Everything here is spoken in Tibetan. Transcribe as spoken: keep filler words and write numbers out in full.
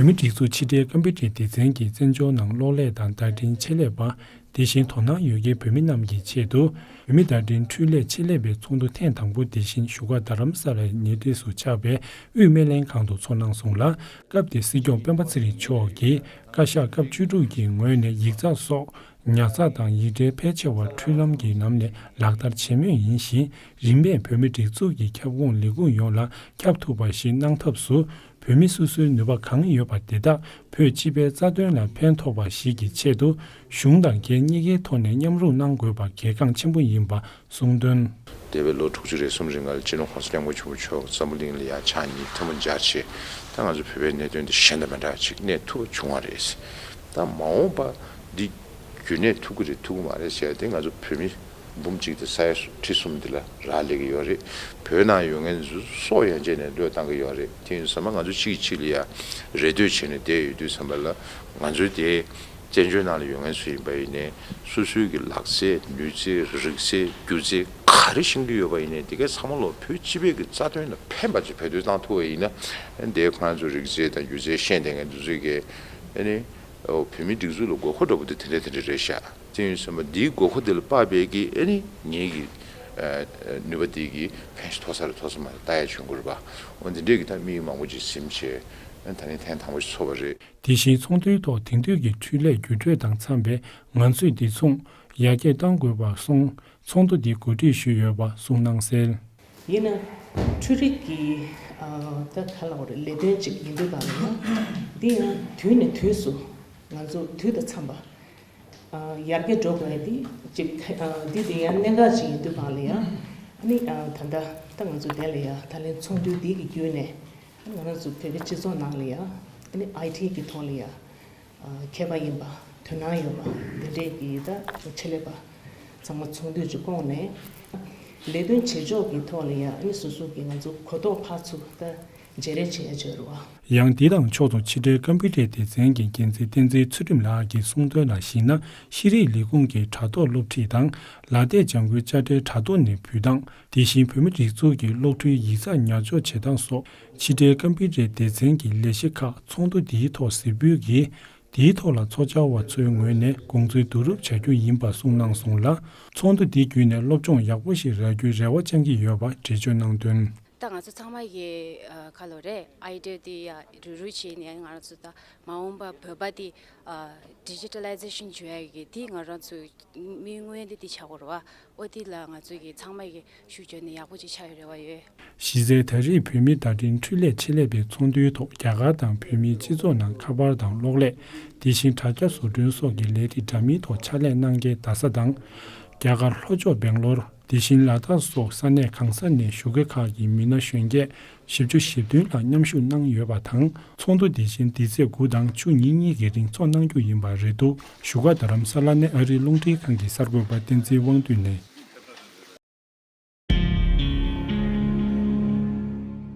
བོད་མིའི་སྒྲིག་འཛུགས་ཕྱི་དྲིལ་ཀམ་པུ་ཊར་སྡེ་ཚན་གྱིས་བཙན་བྱོལ་ནང་གློག་ཀླད་དང་བརྡ་འཕྲིན་ཆེད་ལས་པ། དེ་བཞིན་དོ་སྣང་ཡོད་མཁན་བོད་མི་རྣམས་ཀྱི་ཆེད་དུ། བོད་མིའི་བརྡ་འཕྲིན་འཕྲུལ་ལས་ཆེད་ལས་པའི་ཚོགས་འདུ་ཐེངས་དང་པོ་དེ་བཞིན་བཞུགས་སྒར་རྡ་རམ་ས་ལའི་ཉེ་འཁྲིས་སུ་ཆགས་པའི་དབུས་སྨན་ལྷན་ཁང་དུ་ཚོགས་གནང་སོང་ལ། སྐབས་དེར་སྲིད་སྐྱོང་སྤེན་པ་ཚེ་རིང་མཆོག་གིས་བཀའ་ཤག་སྐབས་བཅུ་དྲུག་གི་ངོས་ནས་ཡིག་ཚགས་སོགས་ཉར་ཚགས་དང་ཡིག་ཕྲེང་ཕལ་ཆེ་བ་འཕྲུལ་ལམ་གྱི་ལམ་ནས་ལག་བསྟར་བྱེད་མུས་ཡིན་ཞིང་། རིམ་པས་བོད་མིའི་སྒྲིག་འཛུགས་ཀྱི་ཁྱབ་ཁོངས་ལས་ཁུངས་ཡོངས་ལ་ཁྱབ་ཐུབ་པ་ཞིག་གནང་ཐབས་སུ། བོད་མི་སོ་སོའི་ནུས་པ་གང་ཡོད་པ་དེ་དག་བོད་སྤྱི་པའི་རྩ་དོན་ལ་ཕན་ཐོགས་པ་ཞིག་གི་ཆེད་དུ། གཞུང་དང་སྒེར་གཉིས་ཀའི་ཐོག་ནས་མཉམ་རུབ་གནང་དགོས་པ་གལ་འགངས་ཆེན་པོ་ཡིན་པ་གསུངས་དོན། འདས་པའི་ལོ་དྲུག་ཅུ་རེ་གསུམ་རིང་ལ་སྤྱི་ནོར་༸གོང་ས་༸སྐྱབས་མགོན་ཆེན་པོ་མཆོག་འཛམ་བུ་གླིང་ལ་ཡར་ཕྱག་གཉིས་ཐལ་མོ་སྦྱར་བྱས། ད་ང་ཚོ་བོད་པའི་གནད་དོན་འདི་གཞན་དང་མི་འདྲ་བ་ཅིག་གནས་ཐུབ་པ་བྱུང་བ་རེད། ད་མ་འོངས་པ་འདི་རྒྱུན་གནས་ཐུབ་ཀྱི་རེད་ཐུབ་ཀྱི་མ་རེད་ཟེར་ཏེ། ང་ཚོ་བོད་མི་འབུམ་གཅིག་དང་ས་ཡ་ཁྲི་གསུམ་འདི་ལ་རག་ལས་ཀྱི་ཡོད་རེད། བོད་ནང་ཡོད་མཁན་ཚོ་སྲོག་ཡན་ཆད་ནས་བློས་བཏང་གི་ཡོད་རེད། དེ་ཡིན་ཙང་མ་ང་ཚོ་གཅིག་གིས་གཅིག་ལ་ཡ་རེ་ལྟོས་བྱས་ནས་བསྡད་ཡོད་དུས་ཙམ་པ་ལ། ང་ཚོའི་དེ་བཙན་བྱོལ་ནང་ལ་ཡོད་མཁན་ཚོ་ཡིན་པ་ཡིན་ནའི། སོ་སོའི་གི་ལག་རྩལ་ནུས་རྩལ་རིག་རྩལ་སྒྱུ་རྩལ་ག་རེ་ཤེས་ཀྱི་ཡོད་པ་ཡིན་ནའི། དེ་གའི་ཚང་མ་ལོ་བོད་སྤྱི་པའི་གི་རྩ་དོན་ལ་ཕན་པ་ཅིག་བེད་སྤྱོད་བཏང་ཐུབ་པ་ཡིན་ན། དེ་ཁོ་རང་ཚོ་རིག་རྩལ་དང་སྒྱུ་རྩལ་ཤེས་ལྡན་མཁན་དེ་ཚོའི་གི་ཨ་ནི་བོད་མིའི་སྒྲིག་འཛུགས་ལ་དགོས་མཁོ་འདྲ་པོ་དེ་དེ་འདྲ་དེ་འདྲ་རེད་ཤག་དེ་ཡིན་ཙང་མ་འདིའི་དགོས་མཁོ་དེ་ལ་དཔག་པའི་གི་ཨ་ནི་ངེད་ཀྱི་ནུས་པ་དེ་གི་ཕན་ཞིག་ཐོགས་ས་ལ་ཐོགས་ས་མ་རེད། ལྟ་ཡ་བྱུང་དགོས་རེད་པ། འོ་འདི་འདྲའི་གི་ད་དམིགས་ཡུལ་མང་པོ་ཅིག་ཟིན་བྱས། ཨ་ནི་ད་ནི་ཐེངས་དང་པོ་ཞིག་ཚོགས་པ་རེད། དེ་བཞིན་ཚོགས་འདུའི་ཐོག་དེང་དུས་ཀྱི་འཕྲུལ་ལས་བརྒྱུད་སྤྲོད་དང་འཚམས་པའི་ངང་ཚུད་འདི་མཚུངས་ཡར་རྒྱས་གཏང་དགོས་པར་སོང་། ཚོགས་འདུ་འདི་གོ་སྒྲིག་ཞུས་ཡོད་པ་གསུངས་གནང་གསལ། ཡིན་ན་འཕྲུལ་རིག་གི་ཨ་ད་ག་ལབ་དགོས་རེད། ལས་དོན་ཅིག་ཡིན་དུས་གང་ལ་ཡང་འདི་ཡང་དུས་ནས་དུས་སུ་ང་ཚོ་དུས་དང་འཚམས་པ་ཨ་ཡར་རྒྱས་འགྲོ་དགོས་ཡ་འདི་ཅིག་ཨ་འདི་འདི་ཡང་གནད་འགག་ཅིག་ཡིན་དུས་གང་ལ་ཡང་ཨ་ནི་ཨ་ད་ལྟ་ད་ང་ཚོ་དེ་ལ་ཡ་ད་ལན་ཚོགས་འདུ་འདི་གི་བརྒྱུད་ནས་ང་རང་ཚོ་བོད་པའི་སྤྱི་ཚོགས་ནང་ལ་ཡ་ཨ་ནི་ཨའི་ཊི་གི་ཐོག་ལ་ཡ། མཁས་པ་ཡིན་པ། དོ་སྣང་ཡོད་པ། འདི་འདྲའི་གི་ད་ཆེད་ལས་པ་ཚང་མ་ཚོགས་འདུ་ཅིག་བསྐོངས་ནས་ལས་དོན་བྱེད་ཕྱོགས་ཀྱི་ཐོག་ལ་ཡང་ཨ་ནི་སོ་སོ་གི་ང་ཚོ་གོ་རྟོགས་འཕར་ཚུགས་ད་བརྗེ་རེས་བྱེད་ཡ་བྱོས་རུ་བ། ཡང་འདི་དང་ཕྱོགས་སུ་ཕྱི་དྲིལ་ཀམ་པུ་ཊར་སྡེ་ཚན་གྱི་འགན་འཛིན་བསྟན་འཛིན་ཚུལ་ཁྲིམས་ལགས་ཀྱིས་གསུངས་དོན་ལ་གཞིགས་ན། ཤེས་རིག་ལས་ཁུངས་ཀྱི་དྲ་ཐོག་སློབ་ཁྲིད་དང་། ལག་དེབ་ལྗང་ཁུའི་དཔྱ་ཁྲལ་དྲ་ཐོག་ནས་ཕུལ་སྟངས། དེ་བཞིན་བོད་མི་སྒྲིག་འཛུགས་ཀྱི་གློག་འཕྲུལ་ཡིག་ཚགས་ཉར་འཇོག་བྱེད་སྟངས་སོགས། ཕྱི་དྲིལ་ཀམ་པུ་ཊར་སྡེ་ཚན་གྱི་ལས་གཞི་ཁག་ཚོགས་འདུ་འདིའི་ཐོག་གཟིགས་འབུལ་གྱིས། དེའི་ཐོག་ལ་ཚོགས་བཅར་བ་ཚོའི་ངོས་ནས་དགོངས་ཚུལ་བསྡུ་རུབ་བྱ་རྒྱུ་ཡིན་པ་གསུངས་གནང་སོང་ལ། ཚོགས་འདུ་འདི་བརྒྱུད་ནས་སློབ་སྦྱོང་ཡག་པོ་ཞིག་རག་རྒྱུའི་རེ་བ་བཅང་གི་ཡོད་པ་འགྲེལ་བརྗོད་གནང་དོན། ད་ང་ཚོ་ཚང་མ་གི་ཨ་ག་ལབ་རེད། ཨའི་ཌི་ཡ་དེ་ཡ་རུ་རུ་བྱས་ནས་ང་རང་ཚོ་ད་མ་འོངས་པ་བོད་པ་དེ་ཨ་ཌི་ཇི་ཊ་ལའི་ཛེ་ཤན་བྱུང་ཡ་གི་དེ་ང་རང་ཚོ་དམིགས་ཡུལ་དེ་དེ་ཆགས་དགོས་རེད་བ། ཨོ་དེ་ལ་ང་ཚོ་གི་ཚང་མ་གི་ཤུགས་བརྒྱབ་ནས་ཡག་པོ་ཅིག་ཆགས་ཡོད་རེ་བ་ཡོད། གཞི་རྩའི་ད་རེས་བོད་མིའི་བརྡ་འཕྲིན་འཕྲུལ་ལས་ཆེད་ལས་པའི་ཚོགས་འདུའི་ཐོག་རྒྱ་གར་དང་བོད་མིའི་སྤྱི་ཚོགས་ནང་ཁ་པར་དང་གློག་ཀླད། དེ་བཞིན་དྲ་རྒྱ་བཟོ་སྐྲུན་སོགས་ཀྱི་ལས་རིགས་འདྲ་མིན་ཐོག་ཕྱག་ལས་གནང་མཁན་རྡ་ས་དང་། རྒྱ་གར་ལྷོ་ཕྱོགས་སྦེང་ལོར། དེ་བཞིན་ལ་དྭགས་སོགས་ས་གནས་གང་ས་ནས་བཞུགས་མཁན་ཁག་གི་མི་སྣ་གཞོན་སྐྱེས་བཞི་བཅུ་ཞེ་བདུན་ལྷག་མཉམ་ཞུགས་གནང་ཡོད་པ་དང་། ཚོགས་འདུ་འདི་བཞིན་འདི་ཚེས་དགུ་དང་བཅུ་གཉིས་གཉིས་ཀྱི་རིང་ཚོགས་གནང་རྒྱུ་ཡིན་པ་རེད་འདུག་བཞུགས་སྒར་རྡ་རམ་ས་ལ་ནས་ཨ་རིའི་རླུང་འཕྲིན་ཁང་གི་གསར་འགོད་པ་བསྟན་འཛིན་དབང་འདུས་ནས།